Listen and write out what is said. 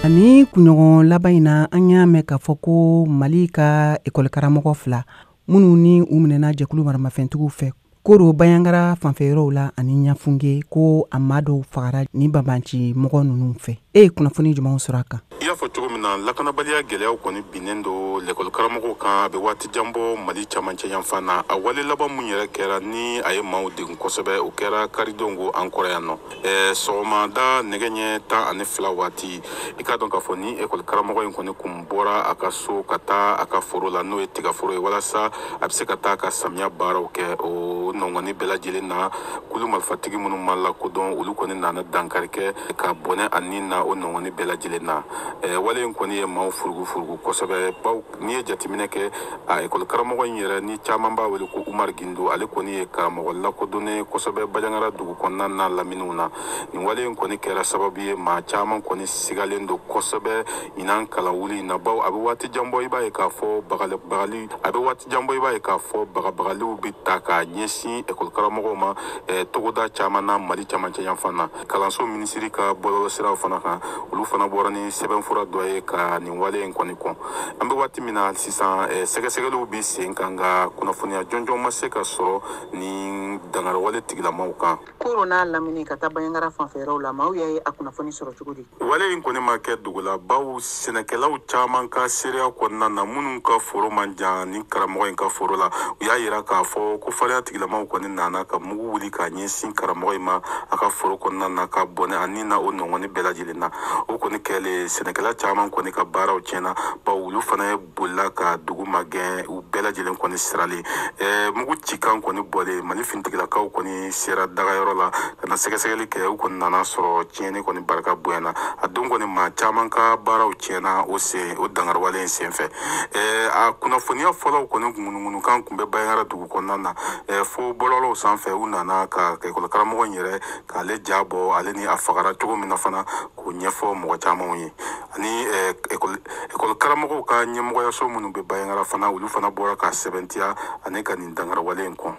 Ani kunɲɔgɔn laban in na, an y'a mɛn k'a fɔ ko Mali ka ekɔlikaramɔgɔ fila minnu ni u minɛna jɛkulu maramafɛntigiw fɛ Koro Bandiagara fanfɛyɔrɔw la ani Ɲafunke, ko a maa dɔw fagara ni banbanci mɔgɔ ninnu fɛ. E ye kunnafoni jumɛnw sɔrɔ a kan? I y'a fɔ cogo min na, lakanabaliya gɛlɛyaw kɔni binnen don lɛkɔlikaramɔgɔw kan, a bɛ waati jan bɔ Mali camancɛ yanfan na. A wale laban mun yɛrɛ kɛra ni a ye maaw degun kosɛbɛ, o kɛra karidon ko an kɔrɔ yan nɔ sɔgɔmada nɛgɛ ɲɛ 12 waati. I k'a dɔn k'a fɔ ni ekɔlikaramɔgɔ in kɔni kun bɔra a ka so ka taa a ka foro la, n'o ye tigaforo ye, walasa a bɛ se ka taa ka samiya baaraw kɛ. O nɔngɔnni bɛɛ lajɛlen na, kulu marifatigi minnu ma lakodɔn, olu kɔni nana dankari kɛ ka bɔnɛ a ni na o nɔngɔnni bɛɛ lajɛlen na. Wale in kɔni ye maaw furugu furugu kosɛbɛ, baw n'i ye jateminɛ kɛ, a ekɔlikaramɔgɔ in yɛrɛ ni caman b'a wele ko Umar Gindo, ale kɔni ye karamɔgɔ lakodɔnnen kosɛbɛ Bandiagara dugu kɔnɔna n'a laminiw na. Nin wale in kɔni kɛra sababu ye, maa caman kɔni sigalen don kosɛbɛ ɲinan kalanwuli in na, baw a bɛ waati jan bɔ, i b'a ye k'a fɔ bagabagali a bɛ waati jan bɔ, i b'a ye k'a fɔ bagabagaliw bɛ ta k'a ɲɛsin ekɔlikaramɔgɔw ma togoda caman na Mali camancɛ yanfan na. Kalanso minisiri ka bɔlɔlɔsiraw fana kan, olu fana bɔra ni sɛbɛnfura dɔ ye ka nin wale in kɔni kɔn. An bɛ waati min na sisan, sɛgɛsɛgɛliw bɛ sen kan, nka kunnafoniya jɔnjɔn ma se ka sɔrɔ ni dankariwale tigilamaw kan. Koro n'a lamini ka taa Bandiagara fanfɛyɔrɔw la, maaw y'a ye a kunnafoni sɔrɔ cogo di? Wale in kɔni ma kɛ dugu la, baw sɛnɛkɛlaw caman ka seereya kɔnɔna na, minnu ka foro man jan ni karamɔgɔ in ka foro la, u y'a yira k'a fɔ ko farinya tigilamaw kɔni nana ka mugu wuli k'a ɲɛsin karamɔgɔ in ma a ka foro kɔnɔna na, ka bɔnɛ a ni na o nɔngɔnni bɛɛ lajɛlen na. O kɔni kɛlen, sɛnɛkɛla caman kɔni ka baaraw tiɲɛna, baw olu fana ye bolila ka dugu magɛn, u bɛɛ lajɛlen kɔni siralen. Mugu cikan kɔni bɔlen, Mali finitigilakaw kɔni sera dagayɔrɔ la ka na sɛgɛsɛgɛli kɛ. U kɔni nana sɔrɔ tiɲɛni kɔni barika bonyana. A don kɔni, maa caman ka baaraw tiɲɛna o sen o dangariwale in senfɛ. A kunnafoniya fɔlɔw kɔni ŋunuŋunukan kun bɛ Bandiagara dugu kɔnɔna na, fo bɔlɔlɔw sanfɛ, u nana ka ekɔlikaramɔgɔ in yɛrɛ k'ale ja bɔ, ale ni a fagara cogo min na fana, k'o ɲɛfɔ mɔgɔ camanw ye. Ani ekɔlikaramɔgɔw ka ɲɛmɔgɔyaso minnu bɛ Bandiagara fana, olu fana bɔra ka sɛbɛntiya ani ka nin dangariwale in kɔn.